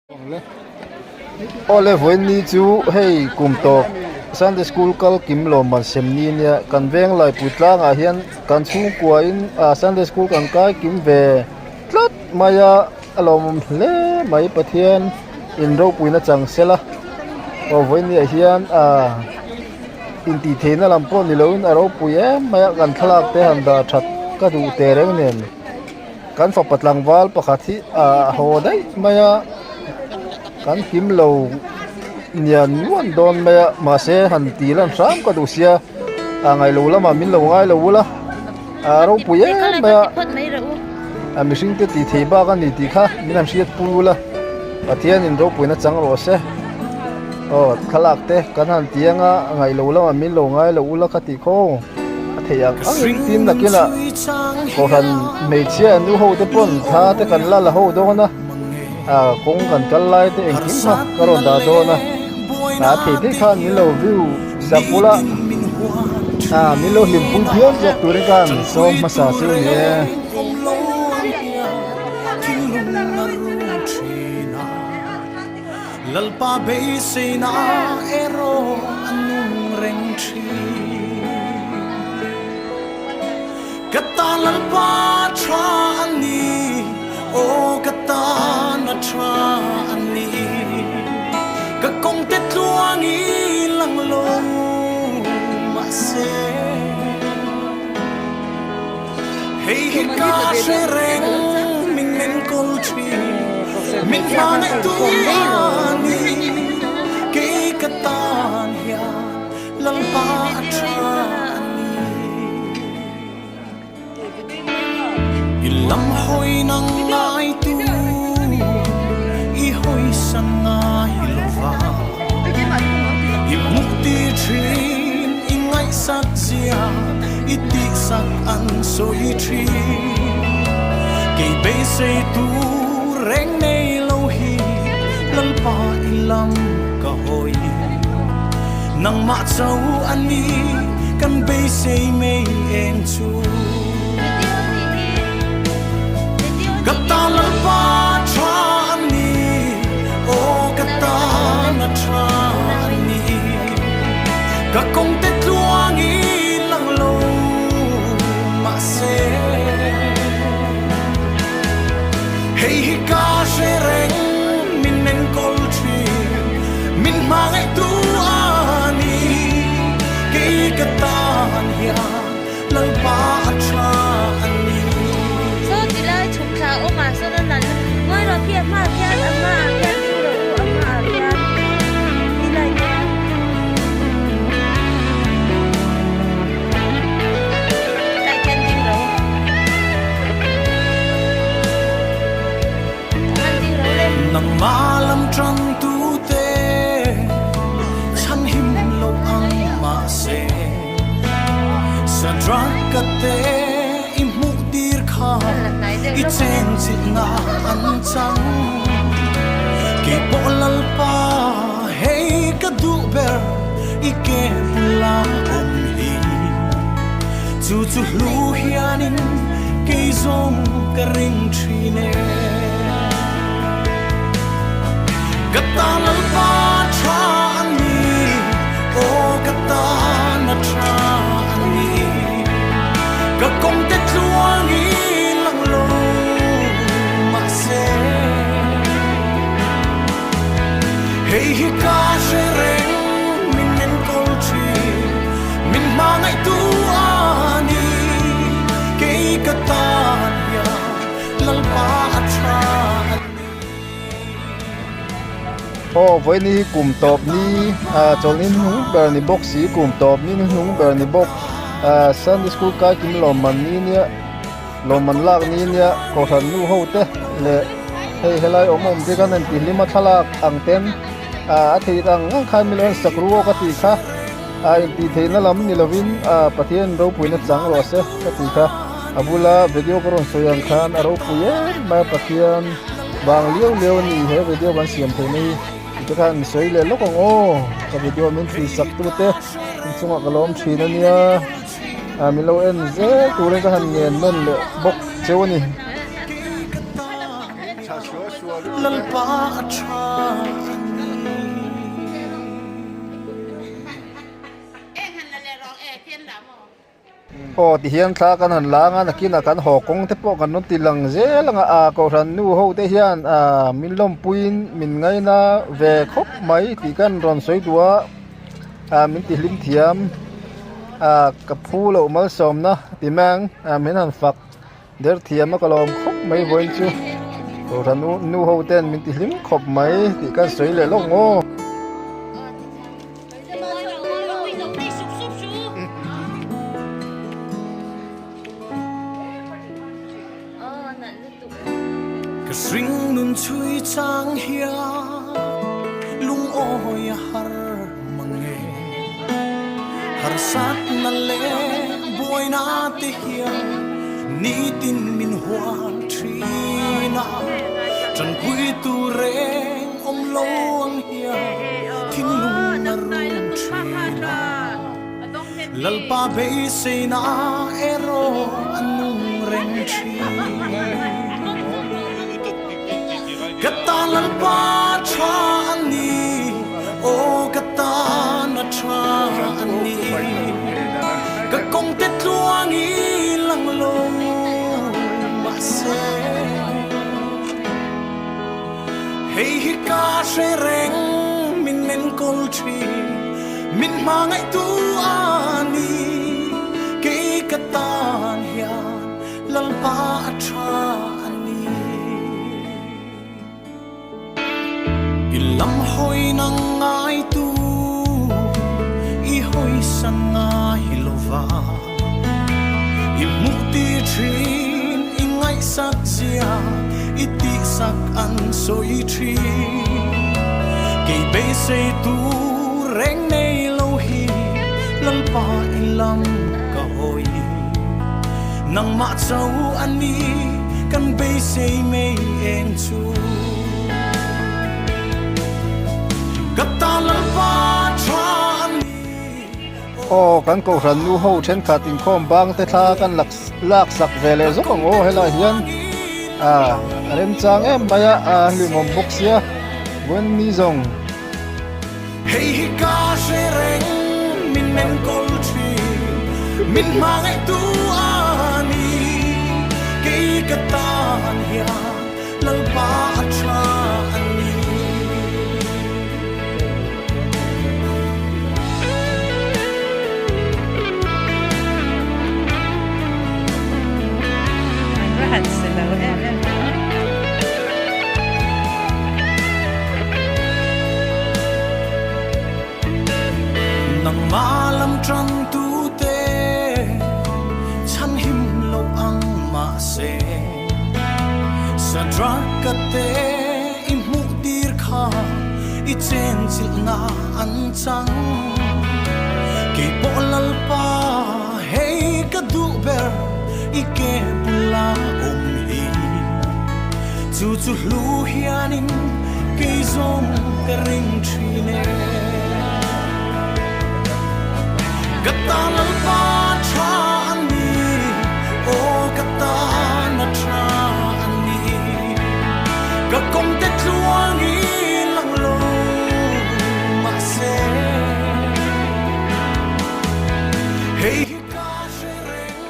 Awle vawiin ni chu hei kum tawp Sunday school kal kim lawmman sem ni ania kan veng laipui tlangah hian kan chhungkua in ah Sunday school kan kai kim ve tlat mai a a lawmawm hle mai Pathian in ropuina chang sela aw vawiin ni ah hian ah intih theihna lam pawh ni loin a ropui em mai a kan thlalak te han dah that ka duh teh reng nen. Kan fapa tlangval pakhat hi a haw daih mai a kan kim lo nian nuan dawn mai a mahse han ti lan hram ka duh sia a ngailo lamah min lo ngai lo ula a ropui em mai a a mihring te tih theih bak a ni tih kha min han hriat pui ula Pathian in ropuina chang rawh se aw thlalak te kan han ti anga ngailo lamah min lo ngai lo ula ka tih khaw. A theih ang angin tin nakinah kohhran hmeichhia nu ho te pawn thla te kan la la ho dawn a ah kawng kan kal lai te engkim kha ka rawn dah dawn a ah a thei thei khan min lo view sak bula ah min lo hlimpui phian zawk turin khan sawm hmasa chu a ni e. Lalpa beiseina erawh a nung reng thin. Ka tan Lalpa tha a ni, aw ka tan a tha a ni. Ka kawngte tluang i lang lo mahse, Hei hi ka hre reng min enkawl thin, min hmangaih tu a ni. Kei ka tan hian Lalpa a tha a ni. I lam hawi nang ngai tu, i hawi san ngai lo va. I hmuh ti thin, i ngaihsak zia, i tihsak an sawi thin. Kei beisei tur reng nei lo hi Lalpa i lam ka hawi. Nangmah cho a ni kan beisei mei eng chu. Ka ta Lalpa tha a ni, aw ka tan a tha a ni. Ka kawngte tluang i lang lo mahse, hei hi ka hre reng min enkawl thin, min hmangaihtu a ni. Kei ka tan hian Lalpa a tha a ni. Saw ti lai chhuk thla awm ah sawn a nalh ngawi rawh khi a hma ah khian a hma ah khian thu rawh u a hma ah khian ti lai khian. Tlai khian ding rawh u. Tah khan ding rawh u le. Nangmah lam tang tute chhanhim lo ang mahse. Sadraka te i hmuh tir kha i cheng chilhna an chang. Kei pawh Lalpa hei ka duh ber i ke bula awm hi. Chu chu hlu hianin kei zawng ka ring thin e. Ka ta Lalpa tha a ni, aw ka tan a tha a ni. Ka kawngte tluang i lang lo mahse, hei hi ka hre reng min enkawl thin, min hmangaihtu a ni. Kei ka tan hian Lalpa a tha a ni. Aw vawiin hi kum tawp ni ah chawlhni hnung ber ni bawk si kum tawp ni hnung ber ni bawk ah Sunday school kai kim lawmman ni nia lawmman lak ni nia kohhran nu ho te leh hei helai awm awm te khan an tihlim a thlalak ang ten ah a theih ang ang khan milo an sak ruak a tih kha ah intih theihna lam ni lovin ah Pathian ropuina chang rawh se ka tih kha. A bula video ka rawn sawi ang khan a ropui em mai a Pathian vang liau liau a ni he video kan siam theih na hi tih te khan an sawi leh lawk ang aw ka video min thli sak tu te inchungah ka lawm thin a nia ah min lo en zel turin ka han ngen nawn leh bawk cheu a ni. Lalpa a tha a ni. Aw tihian thla kan han lang a nakinah kan haw kawng te pawh kan rawn ti lang zel ang a ah kohhran nu ho te hian ah min lawmpuiin min ngaina ve khawp mai tih kan rawn sawi duh a ah min ti hlim thiam ah ka phu loh malsawmna ti mai ang ah min han fak der thiam a ka lawm khawp mai vawiin chu kohhran nu nu ho ten min ti hlim khawp mai tih kan sawi leh lawk ang aw. Ka hring nun chhui chang hian lungawi a har mang e. Harsatna leh buaina te hian nitin min hual thin a, tanpui tur reng awm lo ang hian thinlung a rum thin a. Lalpa beiseina erawh a nung reng thin. Ka tan Lalpa tha a ni, aw ka tan a tha a ni. Ka kawngte tluang i lang lo mahse, hei hi ka hre reng min enkawl thin. Min hmangaihtu a ni, kei ka tan hian Lalpa a tha a ni. I lam hawi nang ngaitu i hawi san ngai lova, i hmuh ti thin i ngaihsak zia i tihsak an sawi thin. Kei beisei tur reng nei lo hi Lalpa i lam ka hawi. Nangmah cho a ni kan beisei mei eng chu. Ka ta Lalpa tha a ni. Aw kan kohhran nu ho thenkhat inkhawm bang te thla kan lak lak sak ve leh zawk ang aw helai hian ah a remchang em mai a a hlimawm bawk sia Wendy zawng. Hei hi ka hre reng min enkawl thin min hmangaihtu a ni kei ka tan hian Lalpa a tha a ni. Nangmah lam tangtute chhan him lo ang mahse Sadraka te i hmuh tir kha i chenchilhna an chang. Kei pawh Lalpa hei ka duh ber i ke bula awm hi. Chu chu hlu hianin kei zawng ka ring thin e. Ka ta Lalpa tha a ni, aw ka tana tha a ni. Ka kawngte tluang i lang lo mahse hei hi ka hre reng.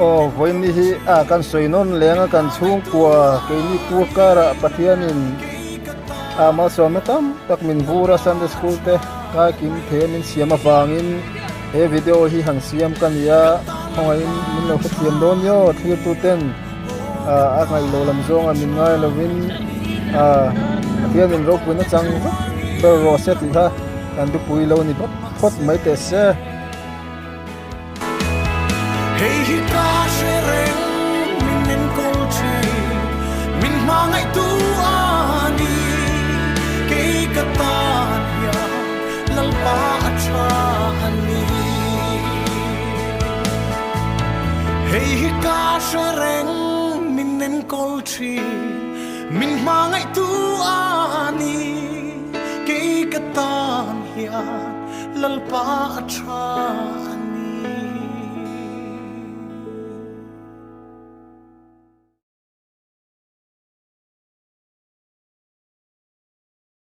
Aw vawiin hi a kan sawi nawn leng a kan chhungkua keini tur karah Pathianin a malsawmna tam tak min vur a Sunday school te kai kim thei a min siam avangin he video hi han siam ka ni a khawngaihin min lo hrethiam dawn nia aw thlir tuten a ngaih loh lam zawnga min ngai lovin Pathianin ropuina chang vek ber rawh se tih kha kan dupui lo ni phawt phawt mai teh se. Hei hi ka hre reng min enkawl thin min hmangaihtu a ni kei ka tan hian Lalpa a tha a ni. Hei hi ka hre reng min enkawl thin min hmangaihtu a ni kei ka tan hian Lalpa a tha.